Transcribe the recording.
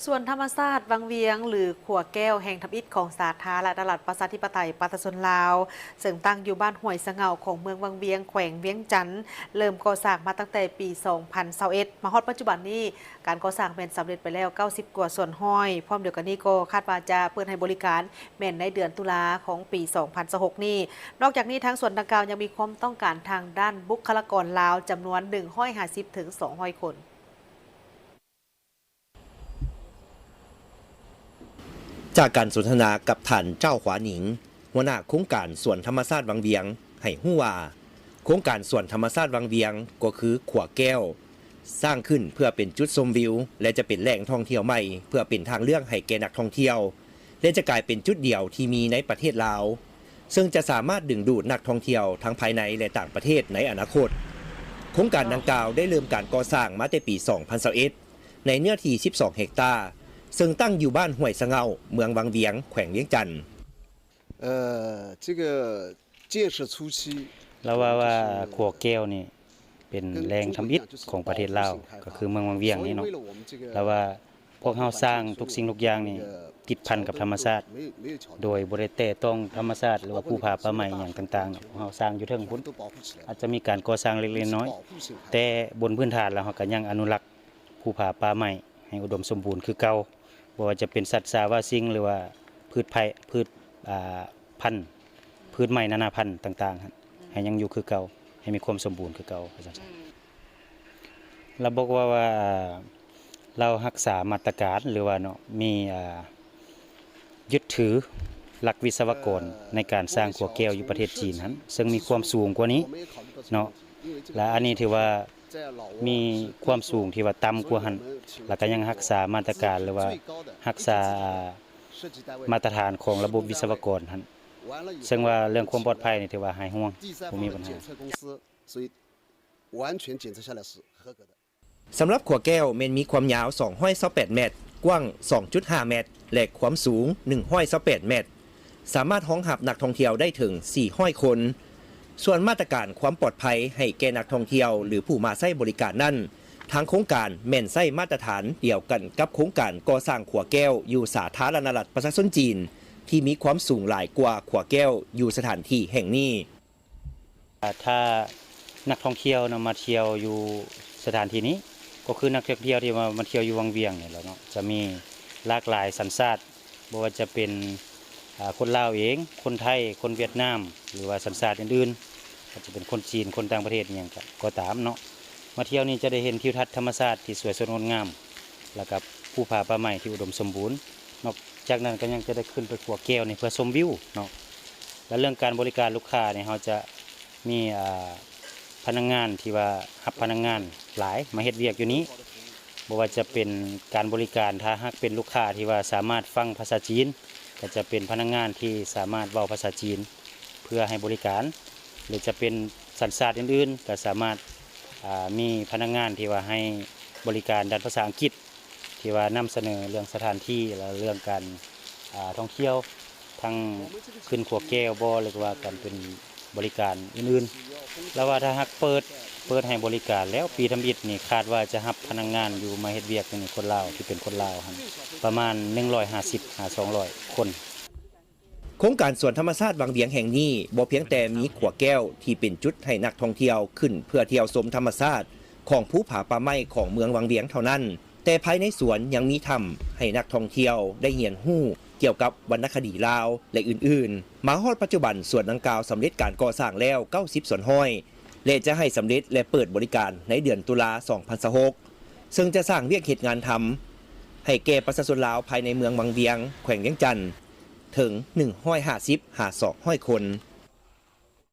ສວນທຳມະຊາດວັງວຽງ ຫຼື ຂົວແກ້ວແຫ່ງທຳອິດຂອງສາທາລະນະລັດ ປະຊາທິປະໄຕ ປະຊາຊົນລາວ ເຊິ່ງຕັ້ງຢູ່ບ້ານຫ້ວຍສະເຫງົາ ຂອງເມືອງວັງວຽງ ແຂວງວຽງຈັນ ເລີ່ມກໍ່ສ້າງມາຕັ້ງແຕ່ປີສອງພັນຊາວເອັດ ມາຮອດປັດຈຸບັນນີ້ ການກໍ່ສ້າງແມ່ນສຳເລັດໄປແລ້ວເກົ້າສິບກວ່າສ່ວນຮ້ອຍ. ພ້ອມດຽວກັນນີ້ກໍຄາດວ່າຈະເປີດໃຫ້ບໍລິການແມ່ນໃນເດືອນຕຸລາຂອງປີສອງພັນຊາວຫົກນີ້. ນອກຈາກນີ້ ທາງສວນດັ່ງກ່າວຍັງມີຄວາມຕ້ອງການທາງດ້ານບຸກຄະລາກອນລາວຈຳນວນໜຶ່ງຮ້ອຍຫ້າສິບເຖິງສອງຮ້ອຍຄົນ. ຈາກການສົນທະນາກັບທ່ານ ເຈົ້າ ຂວາໜິງ ຫົວໜ້າໂຄງການສວນທຳມະຊາດວັງວຽງ ໃຫ້ຮູ້ວ່າ ໂຄງການສວນທຳມະຊາດວັງວຽງ ກໍຄືຂົວແກ້ວ ສ້າງຂຶ້ນເພື່ອເປັນຈຸດຊົມວິວ ແລະ ຈະເປັນແຫຼ່ງທ່ອງທ່ຽວໃໝ່ ເພື່ອເປັນທາງເລືອກໃຫ້ແກ່ນັກທ່ອງທ່ຽວ ແລະ ຈະກາຍເປັນຈຸດດຽວທີ່ມີໃນປະເທດລາວ ເຊິ່ງຈະສາມາດດຶງດູດນັກທ່ອງທ່ຽວທັງພາຍໃນ ແລະ ຕ່າງປະເທດໃນອະນາຄົດ. ໂຄງການດັ່ງກ່າວໄດ້ເລີ່ມການກໍ່ສ້າງມາແຕ່ປີສອງພັນຊາວເອັດ ໃນເນື້ອທີ່ສິບສອງເຮັກຕາ ເຊິ່ງຕັ້ງຢູ່ບ້ານຫ້ວຍສະເຫງົາ ເມືອງວັງວຽງ ແຂວງວຽງຈັນ. ເອີ ເຈົ້າ ລາວວ່າວ່າຂົວແກ້ວນີ້ເປັນແຫຼ່ງທຳອິດຂອງປະເທດລາວ ກໍຄືເມືອງວັງວຽງນີ້ເນາະ. ລາວວ່າພວກເຮົາສ້າງທຸກສິ່ງທຸກຢ່າງນີ້ຕິດພັນກັບທຳມະຊາດ ໂດຍບໍ່ໄດ້ແຕະຕ້ອງທຳມະຊາດ ຫຼືວ່າພູຜາປ່າໄມ້ຫຍັງຕ່າງໆ. ພວກເຮົາສ້າງຢູ່ເທິງພຸ້ນ ອາດຈະມີການກໍ່ສ້າງເລັກໆນ້ອຍໆ ແຕ່ບົນພື້ນຖານແລ້ວເຮົາກໍຍັງອະນຸລັກ ພູຜາປ່າໄມ້ໃຫ້ອຸດົມສົມບູນຄືເກົ່າ, ບໍ່ວ່າຈະເປັນສັດສາວາສິ່ງ ຫຼືວ່າພືດໄພ ພືດ ອ່າ ພັນ ພືດໄມ້ນານາພັນຕ່າງໆຫັ້ນ ໃຫ້ຍັງຢູ່ຄືເກົ່າ, ໃຫ້ມີຄວາມສົມບູນຄືເກົ່າ ວ່າຊັ້ນຊະ. ລາວບອກວ່າ ວ່າ ລາວຮັກສາມາດຕະການ ຫຼືວ່າເນາະ ມີ ອ່າ ຍຶດຖືຫຼັກວິສະວະກອນໃນການສ້າງຂົວແກ້ວຢູ່ປະເທດຈີນຫັ້ນ ເຊິ່ງມີຄວາມສູງກວ່ານີ້ເນາະ ແລະ ອັນນີ້ຖືວ່າ ມີຄວາມສູງທີ່ວ່າຕ່ຳກວ່າຫັ້ນ ແລ້ວກໍຍັງຮັກສາມາດຕະການ ຫຼືວ່າຮັກສາມາດຕະຖານຂອງລະບົບວິສະວະກອນຫັ້ນ ເຊິ່ງວ່າເລື່ອງຄວາມປອດໄພນີ້ຖືວ່າຫາຍຫ່ວງ ບໍ່ມີບັນຫາ. ສຳລັບຂົວແກ້ວແມ່ນມີຄວາມຍາວສອງຮ້ອຍຊາວແປດແມັດ, ກວ້າງສອງຈຸດຫ້າແມັດ ແລະ ຄວາມສູງໜຶ່ງຮ້ອຍຊາວແປດແມັດ, ສາມາດຮອງຮັບນັກທ່ອງທ່ຽວໄດ້ເຖິງສີ່ຮ້ອຍຄົນ. ສ່ວນມາດຕະການຄວາມປອດໄພໃຫ້ແກ່ນັກທ່ອງທ່ຽວ ຫຼື ຜູ້ມາໃຊ້ບໍລິການນັ້ນ, ທາງໂຄງການແມ່ນໃຊ້ມາດຕະຖານດຽວກັນກັບໂຄງການກໍ່ສ້າງຂົວແກ້ວຢູ່ສາທາລະນະລັດປະຊາຊົນຈີນ ທີ່ມີຄວາມສູງຫຼາຍກວ່າຂົວແກ້ວຢູ່ສະຖານທີ່ແຫ່ງນີ້. ຖ້ານັກທ່ອງທ່ຽວນຳມາທ່ຽວຢູ່ສະຖານທີ່ນີ້ ກໍຄືນັກທ່ອງທ່ຽວທີ່ວ່າມາທ່ຽວຢູ່ວັງວຽງນີ້ແຫຼະເນາະ, ຈະມີຫຼາກຫຼາຍສັນຊາດ, ບໍ່ວ່າຈະເປັນ ອາ ຄົນລາວເອງ, ຄົນໄທ, ຄົນຫວຽດນາມ ຫຼືວ່າສັນຊາດອື່ນໆ, ອາດຈະເປັນຄົນຈີນ, ຄົນຕ່າງປະເທດອີ່ຫຍັງກໍ ກໍຕາມເນາະ, ມາທ່ຽວນີ້ຈະໄດ້ເຫັນທິວທັດທຳມະຊາດທີ່ສວຍສົດງົດງາມ ແລ້ວກໍພູຜາປ່າໄມ້ທີ່ອຸດົມສົມບູນ. ນອກຈາກນັ້ນກໍຍັງຈະໄດ້ຂຶ້ນໄປຂົວແກ້ວນີ້ເພື່ອຊົມວິວເນາະ. ແລະ ເລື່ອງການບໍລິການລູກຄ້ານີ້ ເຮົາຈະມີ ອາ ພະນັກງານທີ່ວ່າຮັບພະນັກງານຫຼາຍມາເຮັດວຽກຢູ່ນີ້, ບໍ່ວ່າຈະເປັນການບໍລິການ ຖ້າຫາກເປັນລູກຄ້າທີ່ວ່າສາມາດຟັງພາສາຈີນ ກໍຈະເປັນພະນັກງານທີ່ສາມາດເວົ້າພາສາຈີນເພື່ອໃຫ້ບໍລິການ ຫຼື ຈະເປັນສັນຊາດອື່ນໆ ກໍສາມາດ ອາ ມີພະນັກງານທີ່ວ່າໃຫ້ບໍລິການດ້ານພາສາອັງກິດ ທີ່ວ່ານຳສະເໜີເລື່ອງສະຖານທີ່ ແລະ ເລື່ອງການ ອາ ທ່ອງທ່ຽວ ທັງຂຶ້ນຂົວແກ້ວບໍ ຫຼືວ່າການເປັນບໍລິການອື່ນໆ. ລາວວ່າຖ້າຫາກເປີດ ເປີດໃຫ້ບໍລິການແລ້ວ ປີທຳອິດນີ້ຄາດວ່າຈະຮັບພະນັກງານຢູ່ມາເຮັດວຽກຢູ່ນີ້ ຄົນລາວ ທີ່ເປັນຄົນລາວຫັ້ນ ປະມານໜຶ່ງຮ້ອຍຫ້າສິບຫາສອງຮ້ອຍຄົນ. ໂຄງການສວນທຳມະຊາດວັງວຽງແຫ່ງນີ້ ບໍ່ພຽງແຕ່ມີຂົວແກ້ວທີ່ເປັນຈຸດໃຫ້ນັກທ່ອງທ່ຽວຂຶ້ນເພື່ອທ່ຽວຊົມທຳມະຊາດຂອງພູຜາປ່າໄມ້ຂອງເມືອງວັງວຽງເທົ່ານັ້ນ, ແຕ່ພາຍໃນສວນຍັງມີຖ້ຳໃຫ້ນັກທ່ອງທ່ຽວໄດ້ຮຽນຮູ້ກ່ຽວກັບວັນນະຄະດີລາວ ແລະ ອື່ນໆ. ມາຮອດປັດຈຸບັນ ສວນດັ່ງກ່າວສຳເລັດການກໍ່ສ້າງແລ້ວເກົ້າສິບສ່ວນຮ້ອຍ ແລະ ຈະໃຫ້ສຳເລັດ ແລະ ເປີດບໍລິການໃນເດືອນຕຸລາ ສອງພັນຊາວຫົກ ເຊິ່ງຈະສ້າງວຽກເຮັດງານທຳໃຫ້ແກ່ປະຊາຊົນລາວພາຍໃນເມືອງວັງວຽງ ແຂວງວຽງຈັນ ເຖິງໜຶ່ງຮ້ອຍຫ້າສິບຫາສອງຮ້ອຍຄົນ.